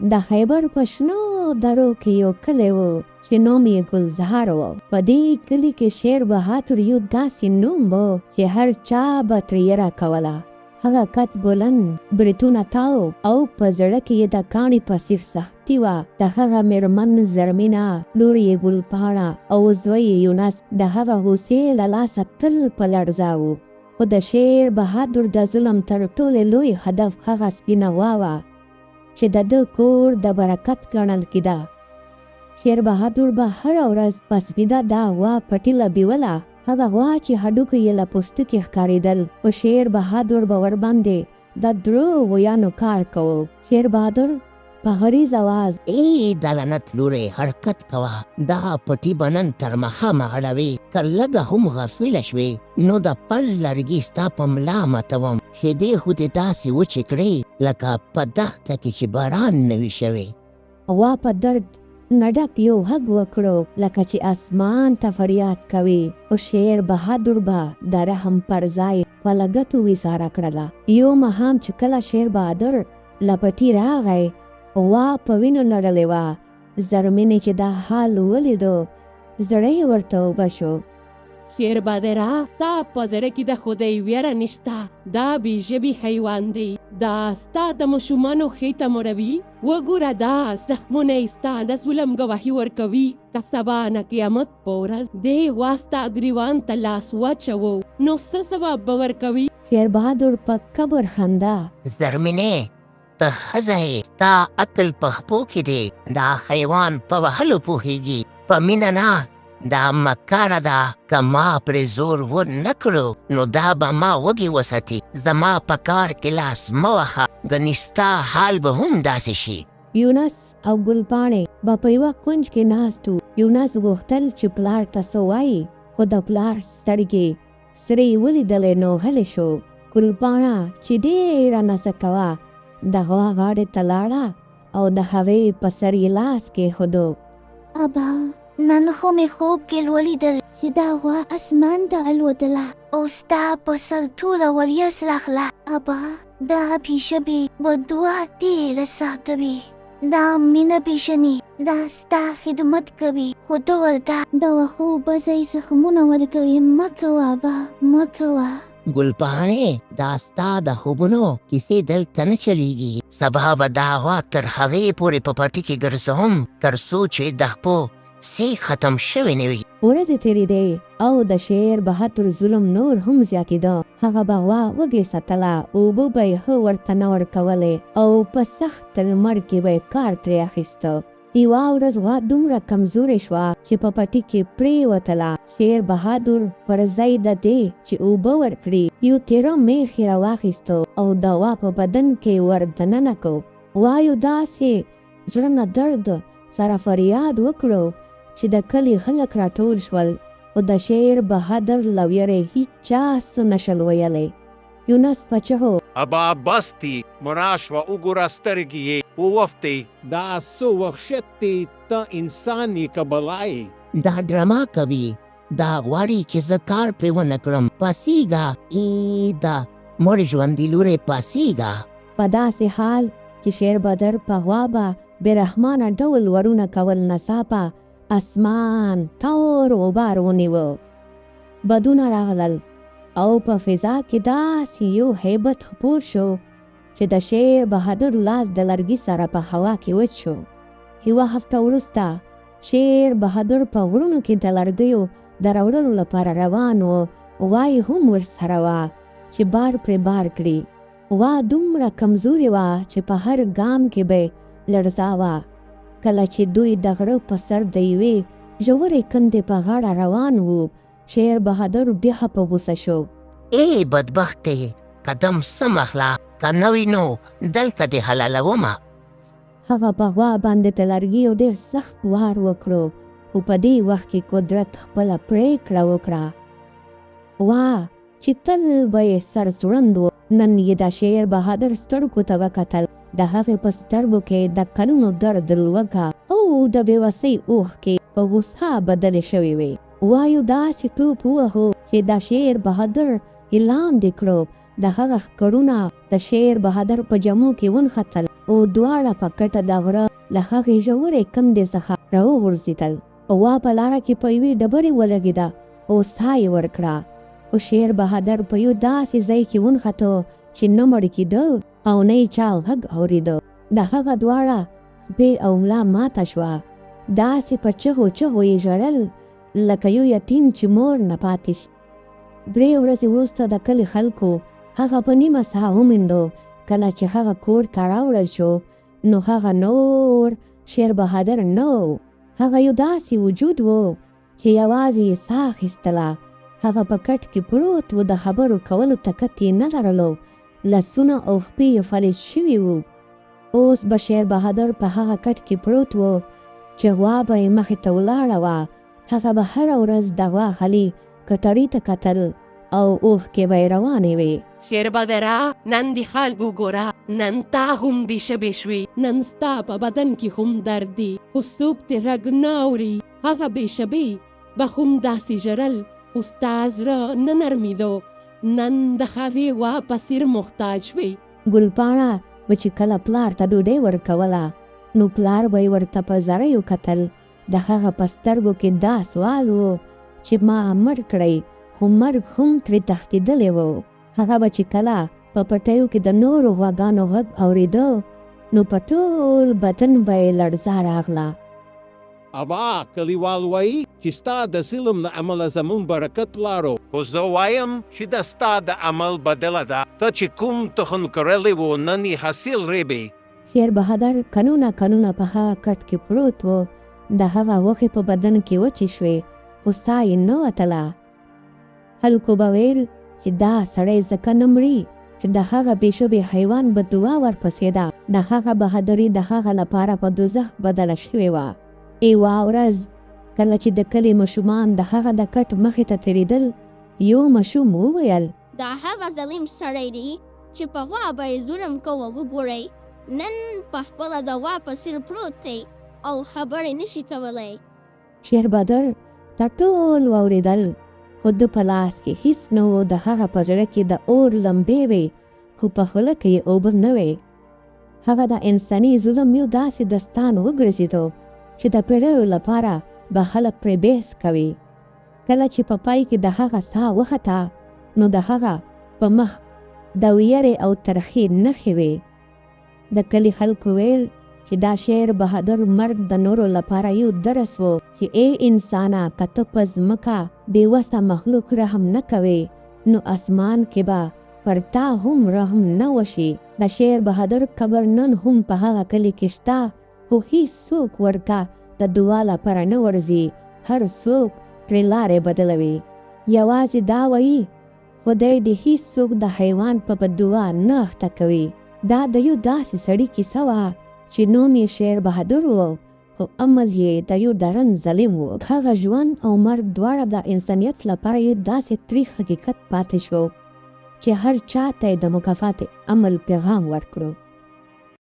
د خیبر په شنو درو کې یو کلی و چې نوم یې ګلزار و. په دې کلي کې شیر بهادر یو داسې نوم و چې هر چا به ترې یره کوله. هغه قد بلند، بریتونه تاو او په زړه کې یې د کاڼي په څیر سختي وه. د هغه میرمن زرمینه، لور یې ګلپاڼه او زوی یې یونس د هغه غوسې له لاسه تل په لړزه وو. خو د شیر بهادر د ظلم تر ټولو لوی هدف هغه سپینه غوا وه چې د ده کور د برکت ګڼل کیده. شیر بهادر به هره ورځ په سپیده دا غوا پټي له بیوله، هغه غوا چې هډوکي یې له پوستکي ښکاریدل، خو شیر بهادر به ورباندې د درو غویانو کار کوو. شیر بهادر په غریز اواز. ای د لعنت لورې حرکت کوه، دا پټي به نن تر ماښامه اړوې، که لږه هم غافله شوې نو د پل لرګي ستا په ملا ماتوم، شیدې خو دې داسې وچې کړې لکه په دښته کې چې باران نه وي شوی. غوا په درد نه ډک یو غږ وکړو لکه چې اسمان ته فریاد کوي، خو شیر بهادر به د رحم پر ځای په لګتو ویساره کړله. یو ماښام چې کله شیر بهادر له پټي راغی، غوا په وینو لړلې وه. زرمینې چې دا حال ولیدو، زړه یې ورته اوبه شو. شیربادره، ستا په زړه کې د خدای ویره نشته، دا بې ژبې حیوان دی، دا ستا د ماشومانو خېټه مړوي. وګوره دا زخمونه یې ستا د ظلم ګواهي ورکوي. که سبا نه قیامت په ورځ دې غوا ستا ګریوان ته لاس واچوو، نو څه ځواب به ورکوي؟ شیربهادر په کبر خندا. زرمینې، ته ښځه یې، ستا عقل په خپو کې دی، دا حیوان په وهلو پوهېږي، په مینه نه. دا مکاره ده، که ما پرې زور و نه کړو نو دا به ما وږې وساتي. زما په کار کې لاس مه وهه، ګني ستا حال به هم داسې شي. یونس او ګلپاڼې به په یوه کونج کې ناست وو. یونس غوښتل چې پلار ته څه وایي، خو د پلار سترګې سرې ولیدلې نو غلی شو. ګلپاڼه چې ډېره نازکه وه، د غوا غاړې ته لاړه او د هغې په سر یې لاس کېښودو. ابا، نن خو مې خوب کې ولیدل چې دا غوا اسمان ته الوتله او ستا په سر توره وریځ راغله. ابا، دا پیشبې بددعا ډېره سخته وي، دا مینه پېژني، دا ستا خدمت کوي، خو ته ورته د وښو په ځای زخمونه ورکوې. مه کوه ابا، مه کوه. ګلپاڼې، دا ستا د خوبونو کیسې دلته نه چلیږي. سبا به دا غوا تر هغې پورې په پټي کې ګرځوم تر څو چې د خپو سې ختم شوی نه وي. ورځې تېرېدې او د شیر بهادر ظلم نور هم زیاتېده. هغه به غوا وږې ساتله، اوبه به یې ښه ورته نه ورکولې او په سخت لمر کې به یې کار ترې اخیسته. یوه ورځ غوا دومره کمزورې شوه چې په پټي کې پرېوتله. شیر بهادر پر ځای د دې چې اوبه ورکړي، یو تیره مېخ یې راواخیستو او د غوا په بدن کې یې ور دننه کړ. غوا یو داسې زړه نه درد سره فریاد وکړو چې د کلي خلک راټول شول، خو د شیر بهادر له ویرې هیچا څه نه شول ویلی. یونس په چغو. ابا بس دی، مړه شوه، وګوره سترګې یې ووفتې. دا څه وحشت دی، ته انسان یې که بلا یې؟ دا ډرامه کوي، دا غواړي چې زه کار پرې ونه کړم. پاڅېږه ای د مړ ژوندي لورې، پاڅېږه. په داسې حال کې شیر بدر په غوا به بې رحمانه ډول ورونه کول، ناڅاپه اسمان تور غبار ونیو، بادونه راغلل او په فضا کې داسې یو هیبت خپور شو چې د شیر بهادر لاس د لرګي سره په هوا کې وچ شو. یوه هفته وروسته شیر بهادر په غرونو کې د لرګیو د راوړلو لپاره روان و، غوا یې هم ورسره وه چې بار پرې بار کړي. غوا دومره کمزورې وه چې په هر ګام کې به لړزاوه. کله چې دوی د غره په سر د یوې ژورې کندې په غاړه روان وو، شیر بهادر بیا په غوسه شو. ای بدبختې، قدم سم اخله، که نه وي نو دلته دې حلالومه. هغه په غوا باندې د لرګیو ډېر سخت وار وکړو، خو په دې وخت کې قدرت خپله پرېکړه وکړه. غوا چې تل به یې سر ځوړند و، نن یې د شیر بهادر سترګو ته وکتل. د هغې په سترګو کې د کلونو درد، لوږه او د بې وسۍ اوښکې په غوسه بدلې شوې وې. غوا یو داسې ټوپ ووهو چې د شیر بهادر یې لاندې کړو. د هغه ښکرونه د شیر بهادر په جامو کې ونښتل. او دواړه په کټه د غره له هغې ژورې کندې څخه راوغورځېدل. غوا په لاره کې په یوې ډبرې ولګېده او ساه یې ورکړه. خو شیر بهادر په یو داسې ځای کې ونښتو چې نه مړ کېده او نه یې چا غږ اورېده. د هغه دواړه پښې او ملا ماته شوه. داسې په چغو چغو یې ژړل لکه یو یتیم چې مور نه پاتې شي. درې ورځې وروسته د کلي خلکو هغه په نیمه ساه ومیندو. کله چې هغه کور ته راوړل شو نو هغه نور شیر بهادر نه و. هغه یو داسې وجود و چې یوازې یې ساه اخیستله. هغه په کټ کې پروت و، د خبرو کولو طاقت یې نه لرلو، لاسونه او خپې یې فلج شوي وو. اوس به شیر بهادر په هغه کټ کې پروت و چې غوا به یې مخې ته ولاړه وه. هغه به هره ورځ د غوا خلي کټاري ته کتل او اوښکې به یې روانې وې. شیربادره، نن دې حال وګوره، نن تا هم دې شبې شوې، نن ستا په بدن کې هم درد دی، خو څوک دې غږ نه اوري. هغه بې شبې به هم داسې ژړل، خو ستا زړه نه نرمېدو. نن د هغې غوا په څېر محتاج وې. ګلپاڼه به چې کله پلار ته ډوډۍ ورکوله، نو پلار به یې ورته په زاریو کتل. د هغه په سترګو کې دا سوال و چې ما مړ کړئ، خو مرګ هم ترې تښتېدلی و. هغه به چې کله په پټیو کې د نورو غواګانو غږ اورېده، نو په ټول بدن به یې لړزه راغله. ابا، کلیوال وایي چې ستا د ظلم له امله زمونږ برکت لاړو، خو زه وایم چې دا ستا د عمل بدله ده. ته چې کوم تخم کرلی و، نن یې حاصل ریبې. شیر بهادر کلونه کلونه په هغه کټ کې پروت و. د هغه غوښې په بدن کې وچې شوې، خو ساه یې نه وتله. خلکو به ویل چې دا سړی ځکه نه مري چې د هغه بې شوبې حیوان به دعا ورپسې ده. د هغه بهادري د هغه لپاره په دوزخ بدله شوې وه. یوه ورځ کله چې د کلي ماشومان د هغه د کټ مخې ته تېرېدل، یو ماشوم وویل: دا هغه ظلیم سړی دی چې په غوا به یې ظلم کوه. وګورئ، نن په خپله د غوا په څېر پروت دی او خبرې نشي کولی. شیربادر دا ټول واورېدل، خو ده په لاس کې هیڅ نه و. د هغه په زړه کې د اور لمبې وې، خو په خوله کې یې اوبه نه وې. هغه د انساني ظلم یو داسې داستان وګرځېدو چې د پېړیو لپاره به خلک پرې بحث کوي. کله چې په پای کې د هغه ساه وخته، نو د هغه په مخ د ویرې او ترخې نښې وې. د کلي خلکو ویل چې دا شیر بهادر مرګ د نورو لپاره یو درس و چې ای انسانه، که ته په ځمکه بې وسه مخلوق رحم نه کوې، نو اسمان کې به پر تا هم رحم نه وشي. د شیر بهادر قبر نن هم په هغه کلي کې شته، خو هیڅوک ورته د دعا لپاره نه ورځي. هر څوک ترې لارې بدلوي، یوازې دا وایي خدای دې هیڅوک د حیوان په بددعا نه اخته کوي. دا د یو داسې سړي کیسه وه چې نوم یې شیر بهادر و، خو عمل یې د یو ډارن ظلم و. هغه ژوند او مرګ دواړه د انسانیت لپاره یو داسې تریخ حقیقت پاتې شو چې هر چا ته یې د مکافات عمل پیغام ورکړو.